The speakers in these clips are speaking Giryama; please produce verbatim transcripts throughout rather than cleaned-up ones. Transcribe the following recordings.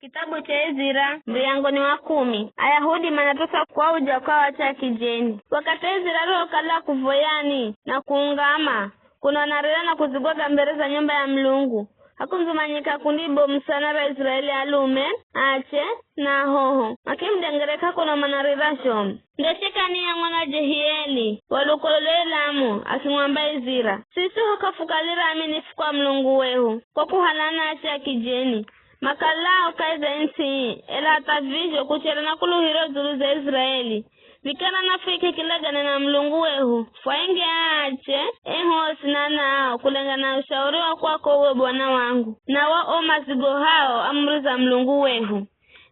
Kitabu cha Ezira, muriyangoni wa kumi. Ayahudi manatosa kwa uja kwa ache a kijeni. Wakathi Ezira arihokala akuvoyani na kuungama, kuno anarira na kuzigwaga mbere za nyumba ya Mulungu, hakundzumanyika kundi bomu sana ra Aiziraeli alume, ache, na ahoho, makimudengereka kuno manarira zhomu. Ndo Shekania mwana wa Jehieli, wa lukolo lwa Elamu, akimwamba Ezira, "Siswi ho k'afukalira aminifu kwa Mulungu wehu, kwa kuhalana ache a kijeni, makalao kahi za its'i ii, ela hatha vizho kuchere na kuluhiro dzulu za Aiziraeli, vikara nafwike kilagane na Mulungu wehu, fwainge aache ehosi na anao kulengana na ushauri wa kwako uwe bwana wangu, na wa o mazigohao amuri za Mulungu wehu.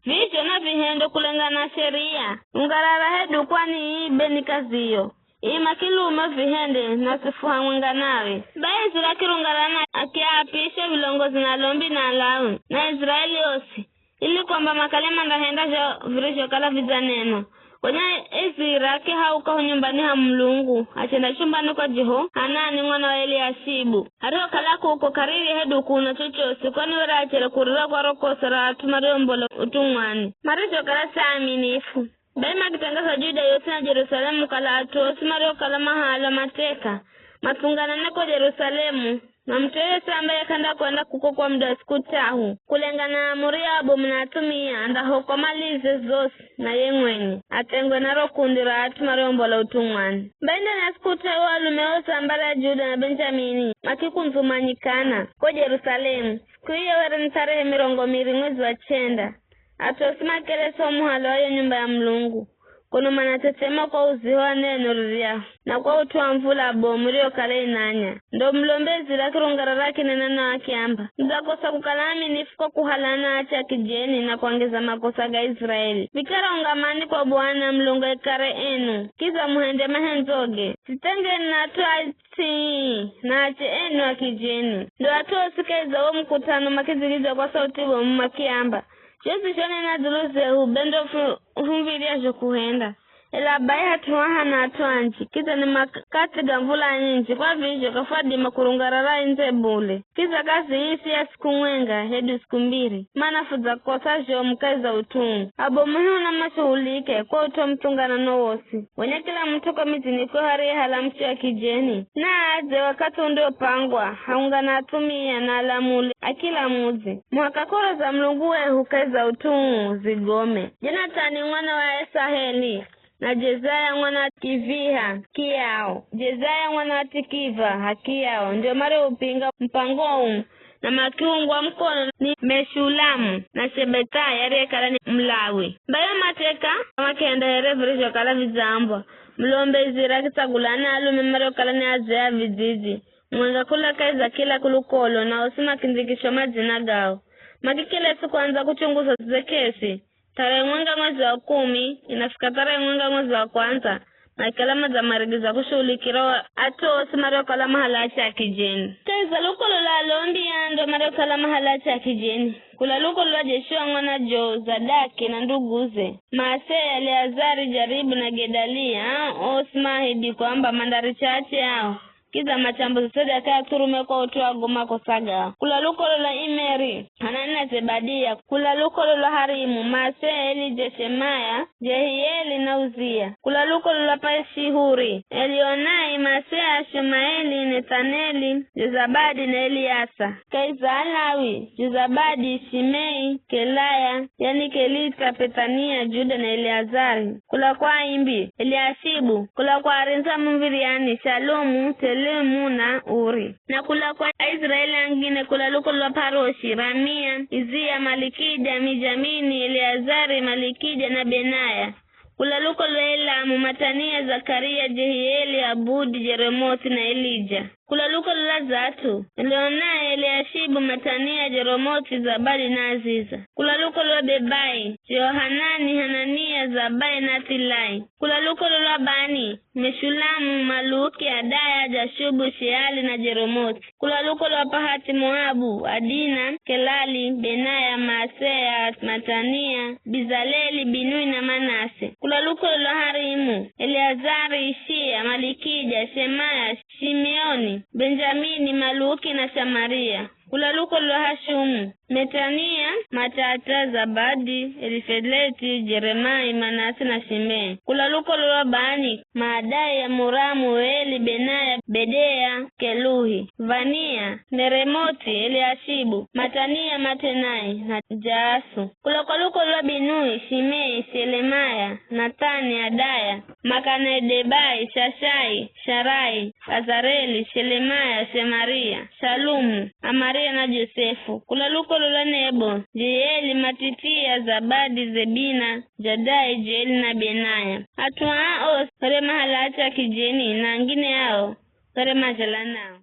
Vizho navihende kulengana na sheria, ungarara hedu kwani ii be ni kaziyo. Ima kilume vihende, nasi fu hamwenga nawe." Bai Ezira akirungarara akiaapisha vilongozi na alombi na Alawi, na Aiziraeli osi, ili kwamba makale mandahenda zho virizhokala vidzanenwa. Gonya Ezira akihauka ho nyumbani ha Mulungu, achenda chumbani kwa Jehohanani mwana wa Eliashibu. Arihokala kuko k'ariri hedu kuona chochosi, kwani were achere kurira kwa ro kosa ra at'u mariombola utumwani, marizhokala si aaminifu. Bai makitengeza Juda yosi na Jerusalemu kukala at'u osi mariokala mahalwa mateka, matsunganane ko Jerusalemu, na mut'u yoyosi ambaye k'andakwenda kuko kwa muda wa siku t'ahu, kulengana na amuri ya abomu na athumia, andahokwa malize zosi na ye mwenye, athengwe na ro kundi ra at'u mariombola utumwani. Bai ndani ya siku t'ahu alume osi a mbari ya Juda na Benjamini makikundzumanyikana ko Jerusalemu. Siku iyo were ni tarehe mirongo miri mwezi wa chenda. At'u osi makelesi ho muhalo wa yo nyumba ya Mulungu, kuno manathethema kwa uziho wa neno riryahu, na kwa ut'u wa mvula bomu iriyokala inanya. Ndo mulombi Ezira akirungarara akinena nao akiamba, "Mudzakosa kukala aaminifu kwa kuhalana ache a kijeni na kwangeza makosa ga Aiziraeli. Vikara ungamani kwa Bwana Mulungu ekare enu, kidza muhende mahendzoge. Dzithengeni na at'u a its'i ii, na ache enu a kijeni." Ndo at'u osi kahi za wo mukuth'ano makidzigidzya kwa sauti bomu makiamba, "Zhosi zhonena dzulu zehu be ndo fu-, fumuv̱iryazho kuhenda. Ela bai hat'u haha na at'u anji, kidza ni makathi ga mvula nyinji, kwa vizho k'afwadima kurungarara indze bule. Kidza kazi ii si ya siku mwenga, hedu siku mbiri, mana fudzakosa zhomu kahi za ut'u uu. Abomu hehu namashuhulike kwa ut'u wa muthunganano wosi. Gonya kila mut'u ko midzini kwehu ariyehala muche wa kijeni, naadze wakathi undiopangwa, hamwenga na athumia na alamuli a kila mudzi, muhaka k'oro za Mulungu wehu kahi za ut'u uu zigome." Jonathani mwana wa Esaheli, na Jezaya mwana wa Kiviha, Kiao, Jezaya mwana wa Tikiva, Hakiao, ndio marioupinga mupango uu, na makiungwa mukono ni Meshulamu na Shebethaya ariyekala ni Mulawi. Bai o mateka makihenda here virizhokala vidzambwa. Mulombi Ezira akitsagula anaalume mariokala ni azee a vidzidzi, mwenga kula kahi za kila lukolo, na osi makindhikishwa madzina gao. Makikelesi kwandza kuchunguza ze kesi, tarehe mwenga mwezi wa kumi inafika tarehe mwenga mwezi wa kwandza, makikala madzamarigiza kushuhulikira o at'u osi mariokala mahala ache a kijeni. Kahi za lukolo lwa alombi ndo mariokala mahala ache a kijeni, kula lukolo lwa Jeshua mwana Jozadaki na nduguze, Maaseya, Eleazari, Jaribu na Gedalia, osi maahidi kwamba mandaricha ache ao, kidza machambuze sadaka ya thurume kwa ut'u wa go makosa gao. Kula lukolo lwa Imeri, Hanani na Zebadia. Kula lukolo lwa Harimu, Maaseya, Elija, Shemaya, Jehieli na Uzia. Kula lukolo lwa Pashihuri, Elionai, Maaseya, Shemaeli, Nethaneli, Jozabadi na Eliasa. Kahi za Alawi, Jozabadi, Shimei, Kelaya, yani Kelita, Pethania, Juda na Eleazari. Kula kwa aimbi, Eliashibu. Kula kwa arinzi a muv̱iryani, Shalumu, Telemu na Uri. Na kula kwa Aiziraeli angine, kula lukolo lwa Paroshi, Ramia, Izia, Malikija, Mijamini, Eleazari, Malikija na Benaya. Kula lukolo lwa Elamu, Matania, Zakaria, Jehieli, Abudi, Jeremothi na Elija. Kula lukolo lwa Zatu, Elionai, Eliashibu, Matania, Jeremothi, Zabadi na Aziza. Kula lukolo lwa Bebai, Jehohanani, Hanania, Zabai na Athilai. Kula lukolo lwa Bani, Meshulamu, Maluki, Adaya, Jashubu, Sheali na Jeremothi. Kula lukolo lwa Pahati Moabu, Adina, Kelali, Benaya, Maaseya, Matania, Bizaleli, Binui na Manase. Kula lukolo lwa Harimu, Eleazari, Ishia, Malikija, Shemaya, Shimeoni, Benjamini, Maluki na Shamaria. Kula lukolo lwa Hashumu, Metania, Matata, Zabadi, Elifeleti, Jeremai, Manase na Shimei. Kula lukolo lwa Bani, Maadai, Amuramu, Eli, Benaya, Bedea, Keluhi, Vania, Meremoti, Eliashibu, Matania, Matenai na Jaasu. Kula kwa lukolo lwa Binui, Shimei, Shelemaya, Nathani, Adaya, Makana, Edebai, Shashai, Sharai, Azareli, Shelemaya, Shemaria, Shalumu, Amaria na Josefu. Kula lukolo lwa Nebo, Jeieli, Matitia, Zabadi, Zebina, Jadai, Joeli na Benaya. At'u aa osi were mahala cha kijeni, na angine ao were mazhala nao.